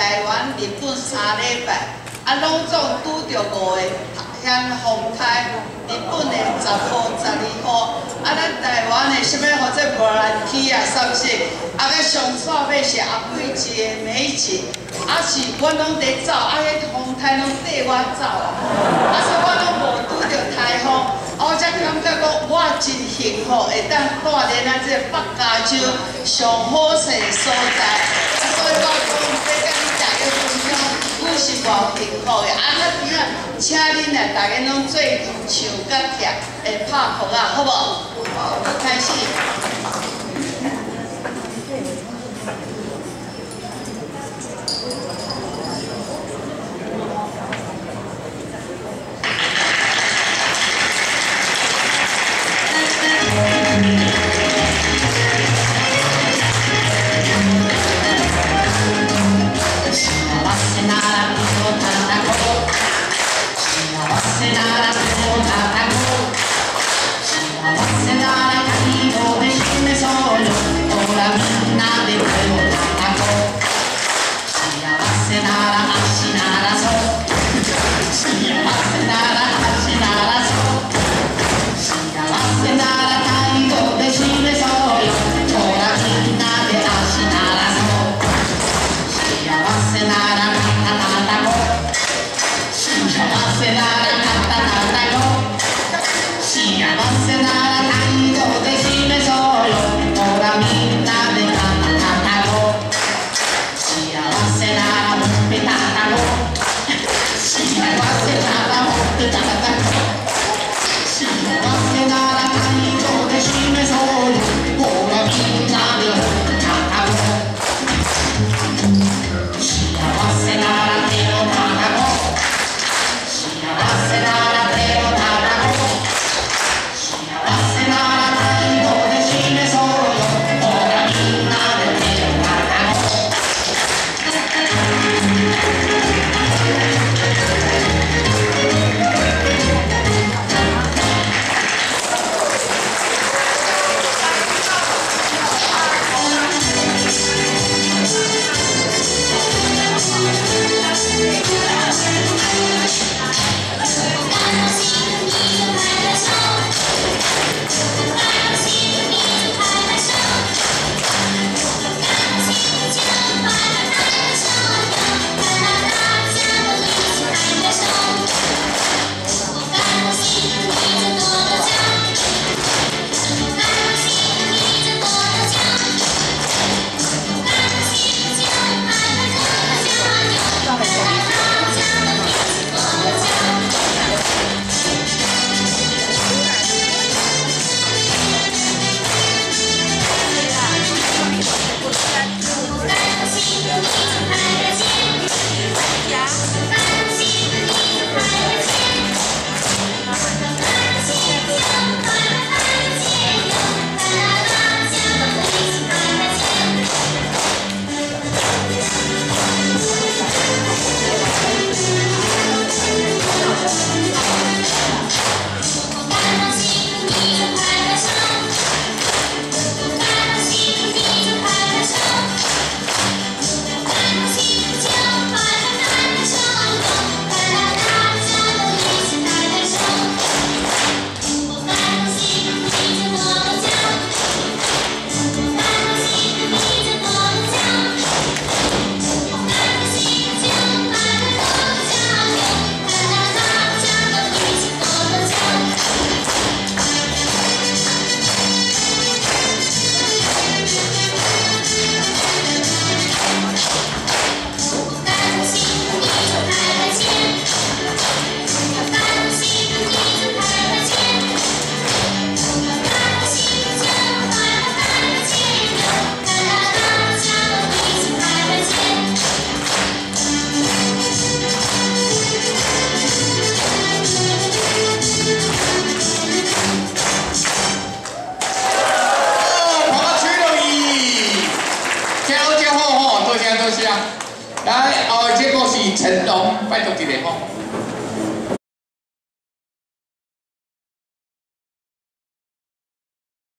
台灣、日本3禮拜，啊，攏總拄著五个遐風颱，日本的10號、12號，啊，咱台灣的啥物號做無蘭起啊，啥物事，啊，佮上煞尾是阿貴一个美景，啊是阮攏佇走，啊，彼風颱攏綴我走啊，啊，所以我攏無拄著颱風，啊，我才感覺講我真幸福，會當蹛佇咱這個北加州上好勢所在，啊，所以我講欲佮恁大家分享，阮是偌幸福的，啊，較甜仔，請恁來大家攏做陣唱佮跳，會拍鼓仔，好無？好，開始。來，哦，這個是成龍，拜託一下吼。